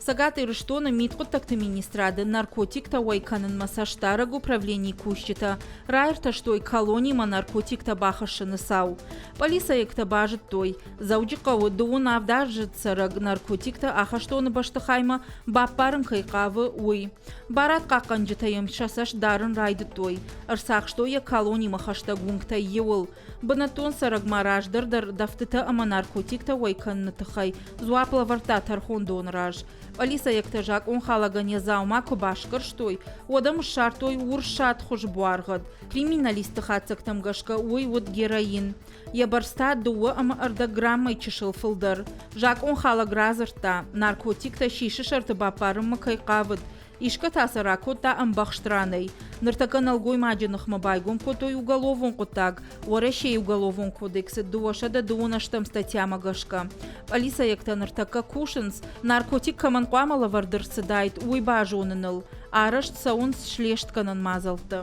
Цӕгат Ирыстоны мидхъуыддӕгты министрады наркотиктӕ уӕй кӕнынмӕ цӕстдарӕг управленийы кусджытӕ раиртӕстой колонимӕ наркотиктӕ бахӕссыны цау. Пъӕлицӕйӕгтӕ базыдтой, Дзӕуджыхъӕуы дыууын авдаздзыд цӕрӕг наркотиктӕ ахӕстоны бӕстыхаймӕ баппарын кӕй хъавы, уый. Барадхъахъхъӕнджытӕ йӕм сӕ цӕст дарын райдыдтой. Ӕрцахстой йӕ колонимӕ хӕстӕг уынгтӕй иуыл. Бынӕттон цӕрӕг ма раздӕр дӕр дӕфтытӕ ӕмӕ наркотиктӕ уӕй кӕныны тыххӕй дзуапп лӕвӕрдта тӕрхондоны раз. Пъӕлицӕйӕгтӕ закъонхалӕгӕн йӕ дзаума куы басгӕрстой, уӕд ӕм ссардтой урссадхуыз буаргъӕд. Криминалистты хатдзӕгтӕм гӕсгӕ уый уыд героин. Йӕ бӕрц та дыууӕ ӕмӕ ӕрдӕг граммӕй чысыл фылдӕр. Закъонхалӕг радзырдта, наркотиктӕ сисы сӕрты баппарынмӕ кӕй хъавыд, Исгӕ та сӕ ракодта ӕмбӕхст ранӕй. Ныртӕккӕ нӕлгоймаджы ныхмӕ байгом кодтой уголовон хъуыддаг Уӕрӕсейы Уголовон кодексы 208 ӕстӕм статьямӕ гӕсгӕ. Пъӕлицӕйӕгтӕ ныртӕккӕ кусынц, наркотик кӕмӕн хъуамӕ лӕвӕрд ӕрцыдаид, уый базоныныл. Арӕзт цӕуынц слестгӕнӕн мадзӕлттӕ.